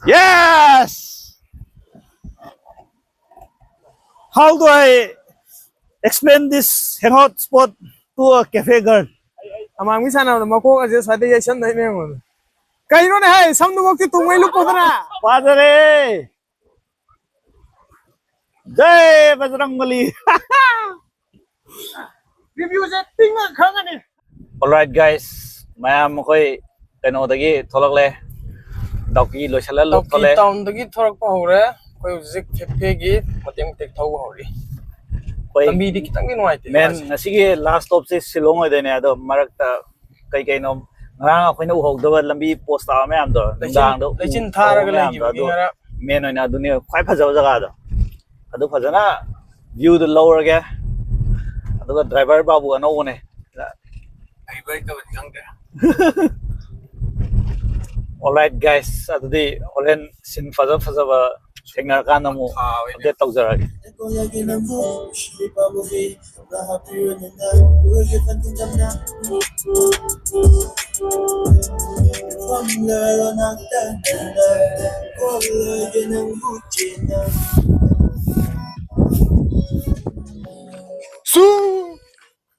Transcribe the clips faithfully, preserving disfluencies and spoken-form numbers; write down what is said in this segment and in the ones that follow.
Yes! How do I explain this hangout spot to a cafe girl? ꯑꯃꯥꯡꯕꯤ ꯁꯥꯟꯅꯕꯗ ꯃꯀꯣꯛ ꯑꯁꯦ ꯁ꯭ꯋꯥꯏꯗ ꯌꯩꯁꯟꯗꯣꯏꯅꯦ ꯑꯩꯉꯣꯟꯗ꯫ ꯀꯩꯅꯣꯅꯦ ꯍꯥꯏ, ꯁꯝꯗꯨꯃꯛꯇꯤ ꯇꯨꯡꯉꯩ ꯂꯨꯞꯄꯗꯅ꯫ ꯐꯖꯔꯦ꯫ ꯖꯩ ꯕꯖꯔꯪ ꯕꯂꯤ꯫ Review ꯁꯦ ꯇꯤꯡꯉ ꯈꯪꯉꯅꯤ꯫ Alright guys, ꯃꯌꯥꯝ ꯑꯩꯈꯣꯏ ꯀꯩꯅꯣꯗꯒꯤ ꯊꯣꯛꯂꯛꯂꯦ, ꯗꯥꯎꯀꯤ ꯂꯣꯏꯁꯤꯜꯂ ꯗꯥꯎꯀꯤ ꯊꯣꯛꯂꯦ꯫ Town ꯗꯒꯤ ꯊꯣꯔꯛꯄ ꯍꯧꯔꯦ꯫ ꯑꯩꯈꯣꯏ ꯍꯧꯖꯤꯛ cafe ꯒꯤ ꯃꯇꯦꯛ ꯃꯇꯦꯛ ꯊꯧꯕ ꯍꯧꯔꯤ꯫ ꯑꯩꯈꯣꯏ ꯂꯝꯕꯤꯗꯤ ꯈꯤꯇꯪꯗꯤ ꯅꯨꯡꯉꯥꯏꯇꯦ ꯃꯦꯟ ꯉꯁꯤ꯫ ꯉꯁꯤꯒꯤ last stop ꯁꯦ ꯁꯤꯂꯣꯡ ꯑꯣꯏꯗꯣꯏꯅꯦ, ꯑꯗꯣ ꯃꯔꯛꯇ ꯀꯩ ꯀꯩꯅꯣ ꯉꯔꯥꯡ ꯑꯩꯈꯣꯏꯅ ꯎꯍꯧꯗꯕ ꯂꯝꯕꯤ post ꯇꯥꯕ ꯃꯌꯥꯝꯗꯣ, ꯂꯩꯆꯤꯟ, ꯅꯨꯡꯗꯥꯡꯗ ꯎ ꯂꯩꯆꯤꯟ ꯊꯥꯔꯒ ꯍꯧꯕ ꯃꯌꯥꯝꯗꯣ, ꯂꯩꯈꯤꯕꯒꯤ ꯑꯗꯨ ꯉꯔꯥꯡ꯫ ꯃꯦꯟ ꯑꯣꯏꯅ ꯑꯗꯨꯅꯦ ꯈ꯭ꯋꯥꯏ ꯐꯖꯕ ꯖꯒꯥꯗꯣ꯫ ꯑꯗꯨ ꯐꯖꯅ view ꯗꯨ ꯂꯧꯔꯒꯦ꯫ ꯑꯗꯨꯒ driver ꯕꯥꯕꯨ ꯑꯅꯧꯕꯅꯦ꯫ ꯍꯩꯕ꯭ꯔꯥ ꯍꯩꯇꯕꯗꯤ ꯈꯪꯗ꯭ꯔꯦ꯫ Alright guys, ꯑꯗꯨꯗꯤ ꯍꯣꯔꯦꯟ scene ꯐꯖ ꯐꯖꯕ ꯊꯦꯡꯅꯔꯀꯥꯟꯗ ꯑꯃꯨꯛ ꯊꯥꯕꯩꯅꯦ꯫ Update ꯇꯧꯖꯔꯛꯑꯒꯦ꯫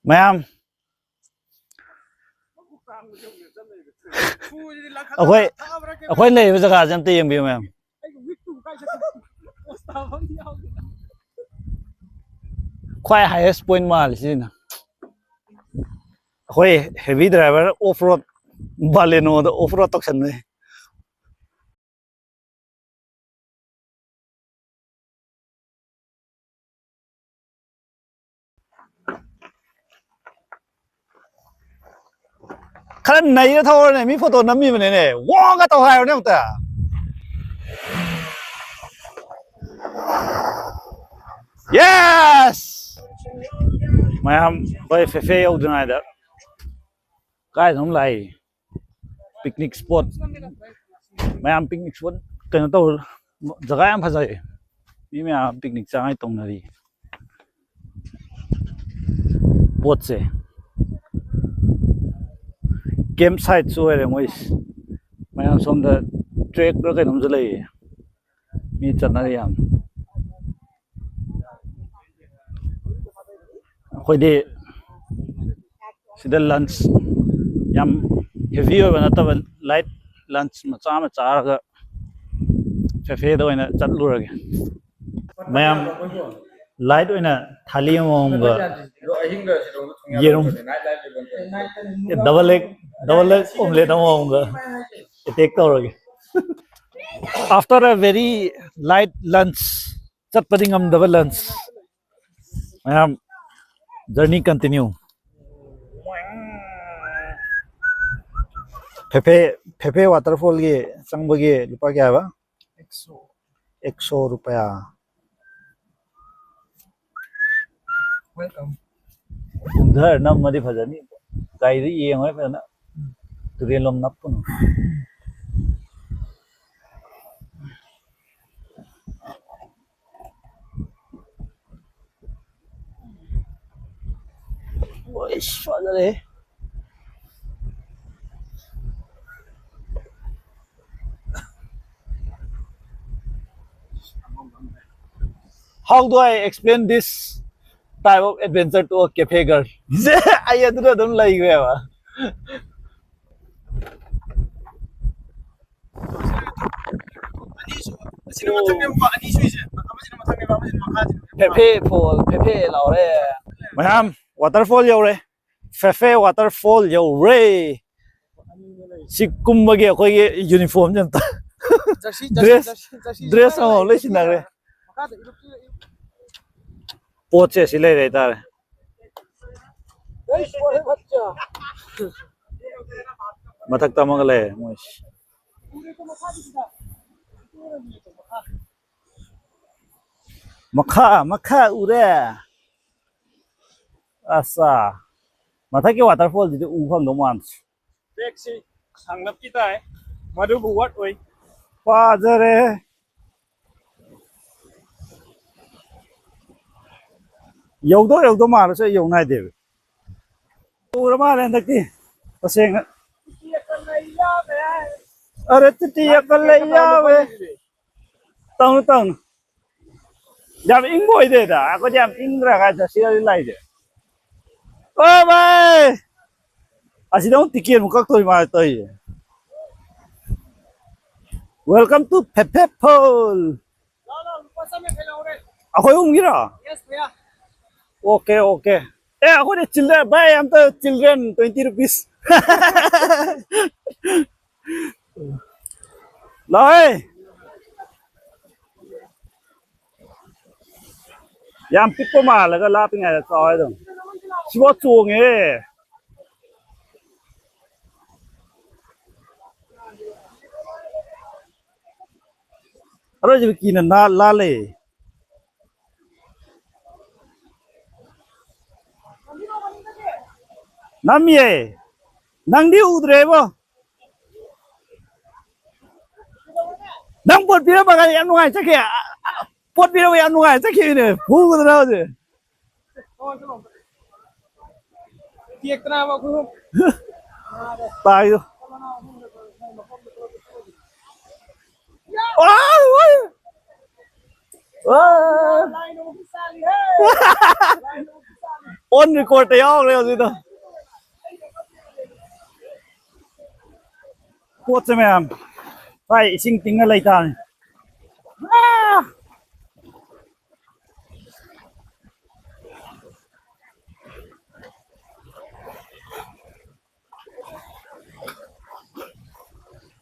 ꯃꯌꯥꯝ, ꯑꯩꯈꯣꯏ, ꯑꯩꯈꯣꯏ ꯂꯩꯔꯤꯕ ꯖꯒꯥꯁꯦ ꯑꯝꯇ ꯌꯦꯡꯕꯤꯌꯨ ꯃꯌꯥꯝ꯫ ꯈ꯭ꯋꯥꯏ highest point ꯃꯥꯜꯂꯤ ꯁꯤꯅ꯫ ꯑꯩꯈꯣꯏ heavy driver off road, Baleno ꯗ off road ꯇꯧꯁꯟꯕꯅꯦ꯫ ꯈꯔ ꯅꯩꯔ ꯊꯧꯔꯅꯦ, ꯃꯤ photo ꯅꯝꯃꯤꯕꯅꯤꯅꯦ, ꯋꯥꯒ ꯇꯧ ꯍꯥꯏꯔꯣꯅꯦ ꯑꯃꯨꯛꯇ꯫ Yes! ꯃꯌꯥꯝ, ꯑꯩꯈꯣꯏ cafe ꯌꯧꯗ꯭ꯔꯤꯉꯩꯗ ꯀꯥꯏꯗꯅꯣꯝ ꯂꯥꯛꯏ꯫ Picnic spot꯫ ꯃꯌꯥꯝ picnic spot ꯀꯩꯅꯣ ꯇꯧ, ꯖꯒꯥ ꯌꯥꯝ ꯐꯖꯩ꯫ ꯃꯤ ꯃꯌꯥꯝ picnic ꯆꯥꯉꯥꯏ ꯇꯧꯅꯔꯤ꯫ ꯄꯣꯠꯁꯦ camp site ꯁꯨ ꯑꯣꯏꯔꯦ ꯃꯣꯏꯁꯦ꯫ ꯃꯌꯥꯝ ꯁꯣꯝꯗ ꯇ꯭ꯔꯦꯛꯂ ꯀꯩꯅꯣꯝꯁꯨ ꯂꯩꯌꯦ꯫ ꯃꯤ ꯆꯠꯅꯔꯤ ꯌꯥꯝ꯫ ꯑꯩꯈꯣꯏꯗꯤ ꯁꯤꯗ ꯂꯟꯁ ꯌꯥꯝ ꯍꯦꯚꯤ ꯑꯣꯏꯕ ꯅꯠꯇꯕ, ꯂꯥꯏꯠ ꯂꯟꯁ ꯃꯆꯥ ꯑꯃ ꯆꯥꯔꯒ ꯀꯦꯐꯦꯗ ꯑꯣꯏꯅ ꯆꯠꯂꯨꯔꯒꯦ꯫ ꯃꯌꯥꯝ ꯂꯥꯏꯠ ꯑꯣꯏꯅ ꯊꯥꯂꯤ ꯑꯃꯃꯝꯒ ꯌꯦꯔꯨꯝ, ꯗꯕꯜ ꯑꯦꯛ, ꯗꯕꯜ ꯑꯦꯛ ꯑꯣꯝꯂꯦꯠ ꯑꯃꯃꯝꯒ ꯑꯦꯇꯦꯛ ꯇꯧꯔꯒꯦ꯫ After a very light lunch, ꯆꯠꯄꯗꯤ ꯉꯝꯗꯕ ꯂꯟꯁ꯫ ꯃꯌꯥꯝ, journey continue꯫ ꯐꯦꯐꯦ, ꯐꯦꯐꯦ ꯋꯥꯇꯔꯐꯣꯜꯒꯤ ꯆꯪꯕꯒꯤ ꯂꯨꯄꯥ ꯀꯌꯥ ꯍꯥꯏꯕ? ꯑꯦꯛꯁꯣ ꯔꯨꯄꯌꯥ꯫ ꯀꯨꯝꯊꯔ ꯅꯝꯃꯗꯤ ꯐꯖꯅꯤ꯫ ꯒꯥꯔꯤꯗ ꯌꯦꯡꯉꯣ ꯐꯖꯅ꯫ ꯇꯨꯔꯦꯜ ꯂꯣꯝ ꯅꯞꯄꯅꯨ꯫ ꯑꯩꯁ, ꯐꯖꯔꯦ꯫ How do I explain this type of adventure to a cafe girl? ꯑꯩ ꯑꯗꯨꯗ ꯑꯗꯨꯝ ꯂꯩꯈ꯭ꯔꯦꯕ꯫ ꯑꯅꯤꯁꯨ, ꯑꯁꯤꯅ ꯃꯊꯛꯅꯦꯕꯀꯣ, ꯑꯅꯤ ꯁꯨꯏꯁꯦ꯫ ꯑꯃꯁꯤꯅ ꯃꯊꯛꯅꯦꯕ, ꯑꯃꯁꯤꯅ ꯃꯈꯥꯁꯤꯅꯦꯕ꯫ ꯐꯦꯐꯦ ꯐꯣꯜ, ꯐꯦꯐꯦ ꯂꯥꯎꯔꯦ꯫ ꯃꯌꯥꯝ, ꯋꯥꯇꯔꯐꯣꯜ ꯌꯧꯔꯦ꯫ ꯐꯦꯐꯦ ꯋꯥꯇꯔꯐꯣꯜ ꯌꯧꯔꯦ꯫ ꯁꯤ ꯀꯨꯝꯕꯒꯤ ꯑꯩꯈꯣꯏꯒꯤ ꯌꯨꯅꯤꯐꯣꯔꯝꯁꯦ ꯑꯝꯇ jersey, dress, jersey, jersey, dress ꯑꯃꯃꯝ ꯂꯣꯏ ꯁꯤꯟꯅꯈ꯭ꯔꯦ꯫ ꯃꯈꯥꯗ ꯏꯔꯨꯞ-, ꯏꯔꯨꯞ-, ꯄꯣꯠꯁꯦ ꯁꯤ ꯂꯩꯔꯦ ꯍꯥꯏꯇꯥꯔꯦ꯫ ꯃꯊꯛꯇ ꯑꯃꯒ ꯂꯩꯔꯦ ꯃꯣꯏꯁꯤ꯫ ꯃꯈꯥ, ꯃꯈꯥ ꯎꯔꯦ꯫ ꯑꯁꯥ, ꯃꯊꯛꯀꯤ ꯋꯥꯇꯔꯐꯣꯜꯁꯤꯗꯤ ꯎ ꯐꯪꯗꯧ ꯃꯥꯟꯗꯦ꯫ ꯇ꯭ꯔꯦꯛꯁꯤ ꯁꯥꯡꯂꯞꯇꯤ ꯇꯥꯏ, ꯃꯗꯨꯕꯨ ꯋꯥꯠ ꯑꯣꯏ꯫ ꯐꯖꯔꯦ꯫ ꯌꯧꯗꯧ ꯌꯧꯗꯧ ꯃꯥꯜꯂꯁꯨ ꯑꯩ ꯌꯧ ꯅꯥꯏꯗꯦꯕ꯫ ꯎꯔ ꯃꯥꯜꯂꯦ ꯍꯟꯗꯛꯇꯤ ꯇꯁꯦꯡꯅ꯫ ꯑꯔꯦ, ꯇꯤꯇꯤ ꯑꯀꯜ ꯂꯩ ꯌꯥꯎꯋꯦ꯫ ꯇꯧꯅꯨ, ꯇꯧꯅꯨ꯫ ꯌꯥꯝ ꯏꯪꯕ ꯑꯣꯏꯗꯦꯗ, ꯑꯩꯈꯣꯏꯗꯤ ꯌꯥꯝ ꯏꯪꯗ꯭ꯔꯥ ꯀꯥꯏ ꯆꯠꯁꯤ ꯂꯥꯏꯁꯦ꯫ ꯑꯣ ꯚꯥꯏ, ꯑꯁꯤꯗ ꯑꯃꯨꯛ ꯇꯤꯀꯦꯠ ꯑꯃꯨꯛ ꯀꯛꯇꯣꯏ ꯃꯥ ꯇꯧꯔꯤꯁꯦ꯫ Welcome to ꯐꯦꯐꯦ ꯐꯣꯜ꯫ ꯑꯩꯈꯣꯏ ꯑꯍꯨꯝꯒꯤꯔꯣ? Okay, okay. ꯑꯦ, ꯑꯩꯈꯣꯏꯗꯤ children, ꯚꯥꯏ, ꯑꯝꯇ children twenty rupees꯫ ꯂꯥꯛꯑꯦ꯫ ꯌꯥꯝ ꯄꯤꯛꯄ ꯃꯥꯜꯂꯒ ꯂꯥꯞꯄꯤꯉꯩꯗ ꯆꯥꯎ ꯍꯥꯏꯗꯣ꯫ ꯁꯤꯐꯥꯎ ꯆꯣꯡꯉꯦ꯫ ꯑꯔꯣꯏꯁꯤꯕ ꯀꯤꯅ ꯅꯥ-, ꯂꯥꯜꯂꯦ꯫ ꯅꯝꯃꯤꯌꯦ꯫ ꯅꯪꯗꯤ ꯎꯗ꯭ꯔꯦꯕꯣ꯫ ꯅꯪ ꯄꯣꯠ ꯄꯤꯔꯝꯃꯒ ꯌꯥꯝ ꯅꯨꯡꯉꯥꯏ ꯆꯠꯈꯤ꯫ ꯄꯣꯠ ꯄꯤꯔꯝꯃꯒ ꯌꯥꯝ ꯅꯨꯡꯉꯥꯏ ꯆꯠꯈꯤꯕꯅꯦ꯫ ꯐꯨꯒꯗ꯭ꯔꯥ ꯍꯧꯖꯤꯛ? ꯇꯦꯛꯇꯅꯕ ꯑꯩꯈꯣꯏ ꯑꯍꯨꯝ꯫ ꯇꯥꯏꯗꯣ꯫ ꯑꯥ, ꯑꯥ꯫ ꯑꯥ꯫ On record ꯇ ꯌꯥꯎꯈ꯭ꯔꯦ ꯍꯧꯖꯤꯛꯇꯣ꯫ ꯄꯣꯠꯁꯦ ꯃꯌꯥꯝ ꯁ꯭ꯋꯥꯏ ꯏꯁꯤꯡ ꯇꯤꯡꯉ ꯂꯩꯇꯥꯔꯅꯤ꯫ ꯑꯥ!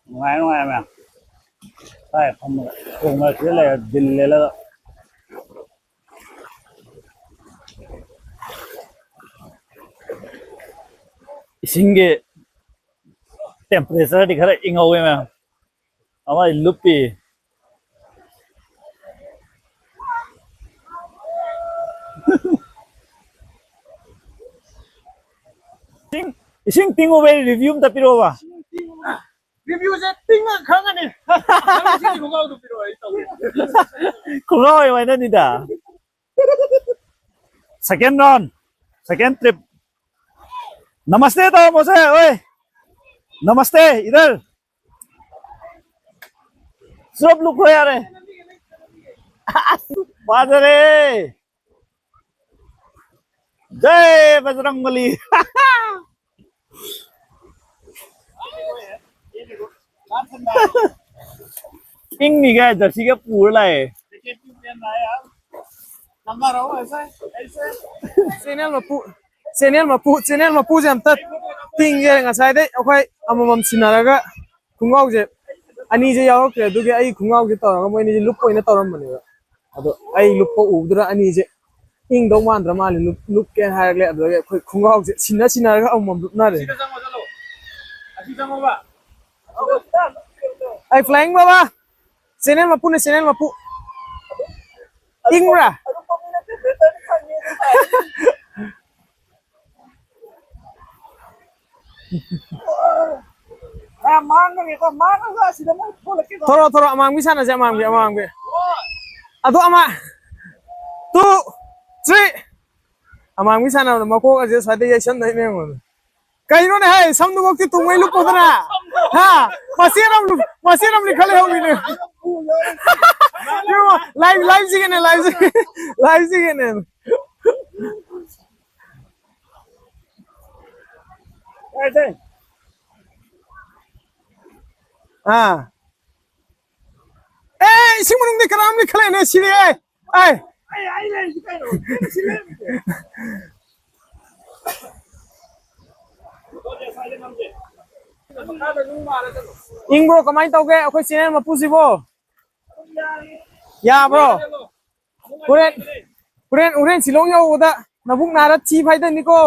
ꯅꯨꯡꯉꯥꯏ, ꯅꯨꯡꯉꯥꯏ ꯃꯌꯥꯝ꯫ ꯁ꯭ꯋꯥꯏ ꯐꯝꯃꯒ ꯈꯣꯡ ꯃꯔꯛꯁꯤꯗ ꯂꯩꯔ ꯗꯤꯜ ꯂꯦꯜꯂꯒ꯫ ꯏꯁꯤꯡꯒꯤ temperature ꯗꯤ ꯈꯔ ꯏꯪꯍꯧꯋꯦ ꯃꯌꯥꯝ꯫ ꯑꯃ ꯂꯨꯞꯄꯤ꯫ ꯏꯁꯤꯡ, ꯏꯁꯤꯡ ꯇꯤꯡꯉꯨꯕꯩ review ꯑꯝꯇ ꯄꯤꯔꯛꯑꯣꯕ꯫ Review ꯁꯦ ꯇꯤꯡꯉ ꯈꯪꯉꯅꯤ꯫ ꯅꯪ ꯏꯁꯤꯡꯒꯤ ꯈꯣꯡꯒ꯭ꯔꯥꯎꯗꯨ ꯄꯤꯔꯛꯑꯣ, ꯑꯩ ꯇꯧꯒꯦ꯫ ꯈꯣꯡꯒ꯭ꯔꯥꯎ ꯑꯣꯏ ꯋꯥꯏꯅꯅꯤꯗ꯫ Second round, second trip. नमस्ते ꯇꯧꯔꯝꯃꯣꯁꯦ, ꯑꯣꯏ꯫ नमस्ते, इधर। ꯆꯨꯔꯞ ꯂꯨꯞꯈ꯭ꯔꯣ ꯌꯥꯔꯦ꯫ ꯑꯁ, ꯐꯖꯔꯦ꯫ ꯖꯩ ꯕꯖꯔꯪꯕꯂꯤ꯫ ꯏꯪꯅꯤꯒ ꯖꯔꯁꯤꯒ ꯄꯨꯔ ꯂꯥꯛꯑꯦ꯫ ꯆꯦꯅꯦꯜ ꯃꯄꯨ, ꯆꯦꯅꯦꯜ ꯃꯄꯨ, ꯆꯦꯅꯦꯜ ꯃꯄꯨꯁꯦ ꯑꯝꯇ ꯇꯤꯡꯒꯦ꯫ ꯉꯁꯥꯏꯗꯩ ꯑꯩꯈꯣꯏ ꯑꯃꯃꯝ ꯁꯤꯟꯅꯔꯒ ꯈꯣꯡꯒ꯭ꯔꯥꯎꯁꯦ ꯑꯅꯤꯁꯦ ꯌꯥꯎꯔꯛꯇ꯭ꯔꯦ, ꯑꯗꯨꯒꯤ ꯑꯩ ꯈꯣꯡꯒ꯭ꯔꯥꯎꯁꯦ ꯇꯧꯔꯒ ꯃꯣꯏ ꯑꯅꯤꯁꯦ ꯂꯨꯞꯄ ꯑꯣꯏꯅ ꯇꯧꯔꯝꯕꯅꯦꯕ꯫ ꯑꯗꯣ ꯑꯩ ꯂꯨꯞꯄ ꯎꯕꯗꯨꯗ ꯑꯅꯤꯁꯦ ꯏꯪꯗꯧ ꯃꯥꯟꯗ꯭ꯔ ꯃꯥꯜꯂꯦ, ꯂꯨꯞ-, ꯂꯨꯞꯀꯦꯅ ꯍꯥꯏꯔꯛꯂꯦ꯫ ꯑꯗꯨꯗꯒꯤ ꯑꯩꯈꯣꯏ ꯈꯣꯡꯒ꯭ꯔꯥꯎꯁꯦ ꯁꯤꯟꯅ ꯁꯤꯟꯅꯔꯒ ꯑꯃꯃꯝ ꯂꯨꯞꯅꯔꯦ꯫ ꯑꯩ ꯐ꯭ꯂꯥꯏꯡ ꯕꯥꯕꯥ, ꯆꯦꯅꯦꯜ ꯃꯄꯨꯅꯦ, ꯆꯦꯅꯦꯜ ꯃꯄꯨ꯫ ꯏꯪꯕ꯭ꯔꯥ? ꯃꯥꯡꯈ꯭ꯔꯦꯀꯣ, ꯃꯥꯡꯉꯒ ꯑꯁꯤꯗ ꯑꯃꯨꯛ ꯊꯣꯛꯂꯛꯀꯦꯀꯣ꯫ ꯊꯣꯔꯛꯑꯣ, ꯊꯣꯔꯛꯑꯣ, ꯑꯃꯥꯡꯕꯤ ꯁꯥꯟꯅꯁꯦ, ꯑꯃꯥꯡꯕꯤ, ꯑꯃꯥꯡꯕꯤ꯫ ꯑꯗꯣ ꯑꯃ, two, three꯫ ꯑꯃꯥꯡꯕꯤ ꯁꯥꯟꯅꯕꯗ ꯃꯀꯣꯛ ꯑꯁꯦ ꯁ꯭ꯋꯥꯏꯗ ꯌꯩꯁꯟꯗꯣꯏꯅꯦ ꯌꯦꯡꯉꯣ꯫ ꯀꯩꯅꯣꯅꯦ ꯍꯦ, ꯁꯝꯗꯨꯃꯛꯇꯤ ꯇꯨꯡꯉꯩ ꯂꯨꯞꯄꯣꯗꯅ꯫ ꯍꯥ? ꯃꯆꯦꯠ ꯑꯃ ꯂꯨꯞ-, ꯃꯆꯦꯠ ꯑꯃꯗꯤ ꯈꯔ ꯂꯩꯍꯧꯔꯤꯅꯦ꯫ ꯌꯦꯡꯉꯣ, live, live ꯁꯤꯒꯤꯅꯦ, live ꯁꯤꯒꯤ-, live ꯁꯤꯒꯤꯅꯦ꯫ ꯑꯥ꯫ ꯑꯦ, ꯏꯁꯤꯡ ꯃꯅꯨꯡꯗ ꯀꯅꯥꯝ ꯂꯩꯈꯠꯂꯛꯏꯅꯦ, ꯁꯤꯔꯦ꯫ ꯑꯦ꯫ ꯏꯪꯕ꯭ꯔꯣ? ꯀꯃꯥꯏꯅ ꯇꯧꯒꯦ ꯑꯩꯈꯣꯏ ꯆꯦꯅꯦꯜ ꯃꯄꯨꯁꯤꯕꯣ? ꯌꯥꯕ꯭ꯔꯣ? ꯍꯣꯔꯦꯟ, ꯍꯣꯔꯦꯟ, ꯍꯣꯔꯦꯟ ꯁꯤꯂꯣꯡ ꯌꯧꯕꯗ ꯅꯕꯨꯛ ꯅꯥꯔ ꯊꯤ ꯐꯥꯏꯗꯅꯤꯀꯣ꯫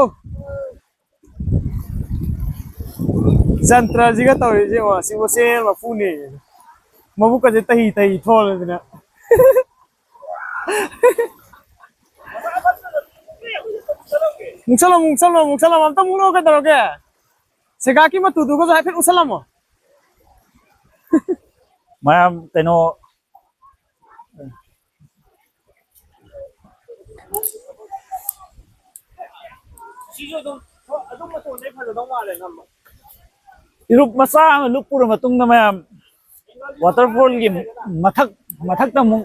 ꯖꯟꯇ꯭ꯔꯁꯤꯒ ꯇꯧꯔꯤꯁꯦ ꯌꯦꯡꯉꯣ, ꯁꯤꯕꯨ ꯆꯦꯅꯦꯜ ꯃꯄꯨꯅꯦ꯫ ꯃꯕꯨꯛꯀꯁꯦ ꯇꯍꯤ ꯇꯍꯤ ꯊꯣꯜꯂꯗꯅ꯫ ꯃꯨꯛꯁꯜꯂꯣ, ꯃꯨꯛꯁꯜꯂꯣ, ꯃꯨꯛꯁꯜꯂꯣ, ꯑꯝꯇ ꯃꯨꯛꯂꯣ, ꯀꯩꯗꯧꯔꯒꯦ? ꯁꯦꯒꯥꯛꯀꯤ ꯃꯇꯨꯗꯨꯒꯁꯨ ꯍꯥꯏꯐꯦꯠ ꯎꯠꯁꯜꯂꯝꯃꯣ꯫ ꯃꯌꯥꯝ ꯀꯩꯅꯣ, ꯁꯤꯁꯨ ꯑꯗꯨꯝ, ꯑꯗꯨꯝ ꯃꯇꯣꯟꯗꯩ ꯐꯖꯗꯧ ꯃꯥꯜꯂꯦ ꯅꯝꯕ꯫ ꯏꯔꯨꯞ ꯃꯆꯥ ꯑꯃ ꯂꯨꯞꯄꯨꯔ ꯃꯇꯨꯡꯗ ꯃꯌꯥꯝ Waterfallꯒꯤ ꯃꯊꯛ, ꯃꯊꯛꯇ ꯑꯃꯨꯛ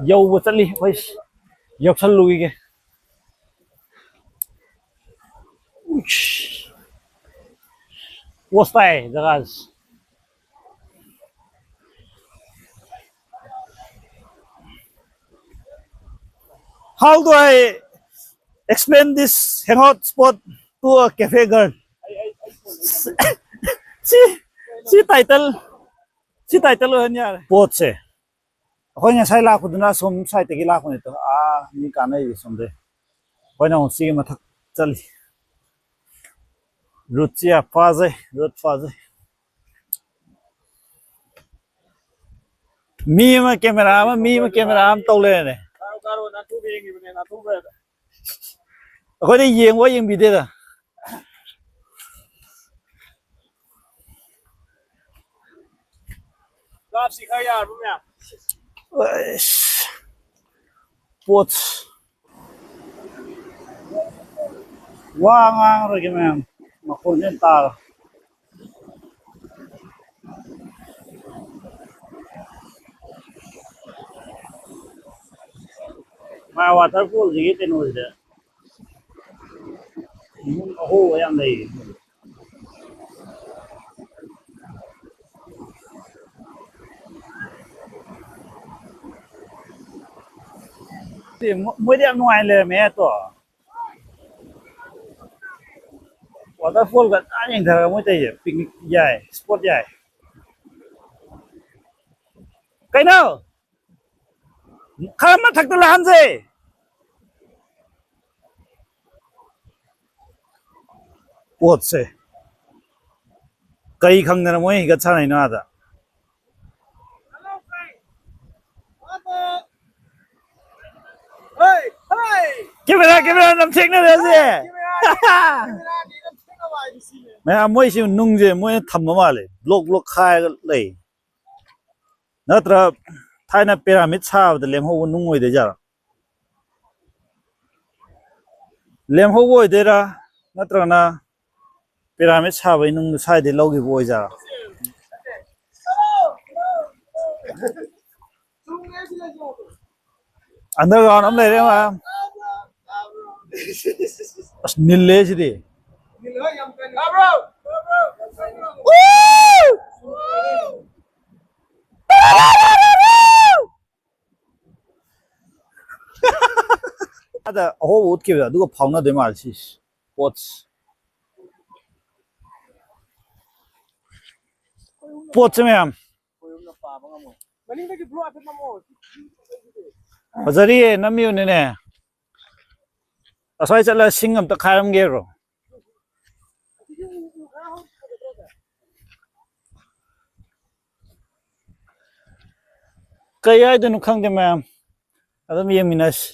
ꯌꯧꯕ ꯆꯠꯂꯤ ꯑꯩꯈꯣꯏ꯫ ꯌꯧꯁꯜꯂꯨꯈꯤꯒꯦ꯫ ꯄꯣꯁ ꯇꯥꯏ ꯖꯒꯥꯁꯦ꯫ How do I explain this hangout spot to a cafe girl? ꯁꯤ, ꯁꯤ title, ꯁꯤ title ꯑꯣꯏꯍꯟ ꯌꯥꯔꯦ꯫ ꯄꯣꯠꯁꯦ ꯑꯩꯈꯣꯏ ꯉꯁꯥꯏ ꯂꯥꯛꯄꯗꯨꯅ ꯑꯁꯣꯝ sideꯇꯒꯤ ꯂꯥꯛꯄꯅꯤꯗꯣ, ꯑꯥ ꯃꯤ ꯀꯥꯟꯅꯩ ꯁꯣꯝꯗꯩ꯫ ꯑꯩꯈꯣꯏꯅ ꯑꯃꯨꯛ ꯁꯤꯒꯤ ꯃꯊꯛ ꯆꯠꯂꯤ꯫ Routeꯁꯤ ꯌꯥꯝ ꯐꯖꯩ, route ꯐꯖꯩ꯫ ꯃꯤ ꯑꯃ camera ꯑꯃ, ꯃꯤ ꯑꯃ camera ꯑꯃ ꯇꯧ ꯂꯩꯔꯦꯅꯦ꯫ ꯑꯩꯈꯣꯏꯗꯤ ꯌꯦꯡꯕ ꯌꯦꯡꯕꯤꯗꯦꯗ꯫ ꯀꯥꯞꯁꯤ ꯈꯔ ꯌꯥꯔꯕ ꯃꯌꯥꯝ? ꯑꯩꯁ, ꯄꯣꯠ ꯋꯥ ꯉꯥꯡꯉꯔꯣꯏꯒꯦ ꯃꯌꯥꯝ, ꯃꯈꯣꯟꯁꯦ ꯇꯥꯔꯣ꯫ ꯃꯥ waterfallꯁꯤꯒꯤ ꯀꯩꯅꯣꯁꯤꯗ ꯅꯨꯡ ꯑꯍꯣꯕ ꯌꯥꯝ ꯂꯩꯔꯤ꯫ ꯃꯣꯏꯗꯤ ꯌꯥꯝ ꯅꯨꯡꯉꯥꯏ ꯂꯩꯔꯝꯃꯦ ꯇꯣ꯫ Waterfallꯒ ꯇꯥ ꯌꯦꯡꯊꯔꯒ ꯃꯣꯏ ꯇꯧꯔꯤꯁꯦ picnic ꯌꯥꯏ, spot ꯌꯥꯏ꯫ ꯀꯩꯅꯣ? ꯈꯔ ꯃꯊꯛꯇ ꯂꯥꯛꯍꯟꯁꯦ꯫ ꯄꯣꯠꯁꯦ ꯀꯩ ꯈꯪꯗꯅ ꯃꯣꯏ ꯍꯤꯒꯠ ꯁꯥꯟꯅꯩꯅꯣ ꯑꯥꯗ? Camera, camera ꯅꯝꯊꯦꯛꯅꯔꯁꯦ꯫ ꯃꯌꯥꯝ ꯃꯣꯏꯁꯤ ꯅꯨꯡꯁꯦ ꯃꯣꯏꯅ ꯊꯝꯕ ꯃꯥꯜꯂꯦ, block block ꯈꯥꯏꯔꯒ ꯂꯩ꯫ ꯅꯠꯇ꯭ꯔ ꯊꯥꯏꯅ pyramid ꯁꯥꯕꯗ ꯂꯦꯝꯍꯧꯕ ꯅꯨꯡ ꯑꯣꯏꯗꯣꯏꯖꯥꯠꯂꯣ? ꯂꯦꯝꯍꯧꯕ ꯑꯣꯏꯗꯣꯏꯔꯥ, ꯅꯠꯇ꯭ꯔꯒꯅ pyramid ꯁꯥꯕꯒꯤ ꯅꯨꯡꯗꯣ ꯁ꯭ꯋꯥꯏꯗꯩ ꯂꯧꯈꯤꯕ ꯑꯣꯏꯖꯥꯠꯂꯣ? Underground ꯑꯃ ꯂꯩꯔꯦ, ꯃꯌꯥꯝ꯫ ꯑꯁ, ꯅꯤꯜꯂꯦ ꯁꯤꯗꯤ꯫ ꯑꯗ ꯑꯍꯣꯕ ꯎꯠꯈꯤꯕꯗꯣ ꯑꯗꯨꯒ ꯐꯥꯎꯅꯗꯣꯏ ꯃꯥꯜꯂꯦ ꯁꯤꯁꯦ꯫ ꯄꯣꯠꯁꯦ, ꯄꯣꯠꯁꯦ ꯃꯌꯥꯝ꯫ ꯐꯖꯔꯤꯌꯦ, ꯅꯝꯃꯤꯕꯅꯤꯅꯦ꯫ ꯑꯁ꯭ꯋꯥꯏ ꯆꯠꯂ ꯁꯤꯡ ꯑꯝꯇ ꯈꯥꯏꯔꯝꯒꯦꯔꯣ? ꯀꯩ ꯍꯥꯏꯗꯣꯏꯅꯣ ꯈꯪꯗꯦ ꯃꯌꯥꯝ꯫ ꯑꯗꯨꯝ ꯌꯦꯡꯃꯤꯟꯅꯁꯤ꯫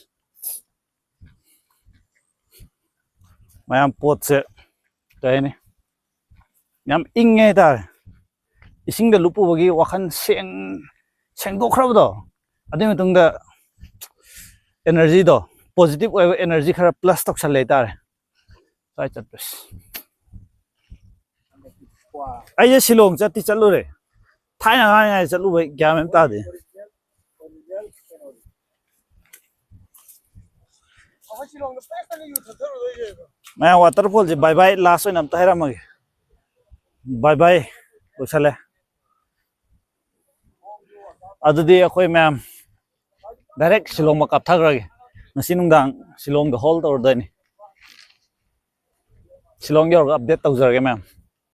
ꯃꯌꯥꯝ, ꯄꯣꯠꯁꯦ ꯀꯩ ꯍꯥꯏꯅꯤ, ꯌꯥꯝ ꯏꯪꯉꯦ ꯍꯥꯏꯇꯥꯔꯦ꯫ ꯏꯁꯤꯡꯗ ꯂꯨꯞꯄꯨꯕꯒꯤ ꯋꯥꯈꯜ ꯁꯦꯡ-, ꯁꯦꯡꯗꯣꯛꯈ꯭ꯔꯕꯗꯣ, ꯑꯗꯨꯒꯤ ꯃꯇꯨꯡꯗ energyꯗꯣ, positive ꯑꯣꯏꯕ energy ꯈꯔ plus ꯇꯧꯁꯜꯂꯦ ꯍꯥꯏꯇꯥꯔꯦ꯫ ꯁ꯭ꯋꯥꯏ ꯆꯠꯄꯁꯦ꯫ ꯑꯩꯁꯦ ꯁꯤꯂꯣꯡ ꯆꯠꯇꯤ ꯆꯠꯂꯨꯔꯦ, ꯊꯥꯏꯅ ꯑꯉꯥꯡ ꯑꯣꯏꯔꯤꯉꯩꯗ ꯆꯠꯂꯨꯕꯩ ꯒ꯭ꯌꯥꯟ ꯃꯦꯟ ꯇꯥꯗꯦ꯫ ꯃꯌꯥꯝ, waterfallꯁꯦ bye bye last ꯑꯣꯏꯅ ꯑꯝꯇ ꯍꯥꯏꯔꯝꯃꯒꯦ꯫ Bye bye ꯂꯣꯏꯁꯜꯂꯦ꯫ ꯑꯗꯨꯗꯤ ꯑꯩꯈꯣꯏ ꯃꯌꯥꯝ direct ꯁꯤꯂꯣꯡꯃꯛ ꯀꯥꯞꯊꯈ꯭ꯔꯒꯦ꯫ ꯉꯁꯤ ꯅꯨꯡꯗꯥꯡ ꯁꯤꯂꯣꯡꯗ hold ꯇꯧꯔꯗꯣꯏꯅꯤ꯫ ꯁꯤꯂꯣꯡ ꯌꯧꯔꯒ update ꯇꯧꯖꯔꯒꯦ ꯃꯌꯥꯝ꯫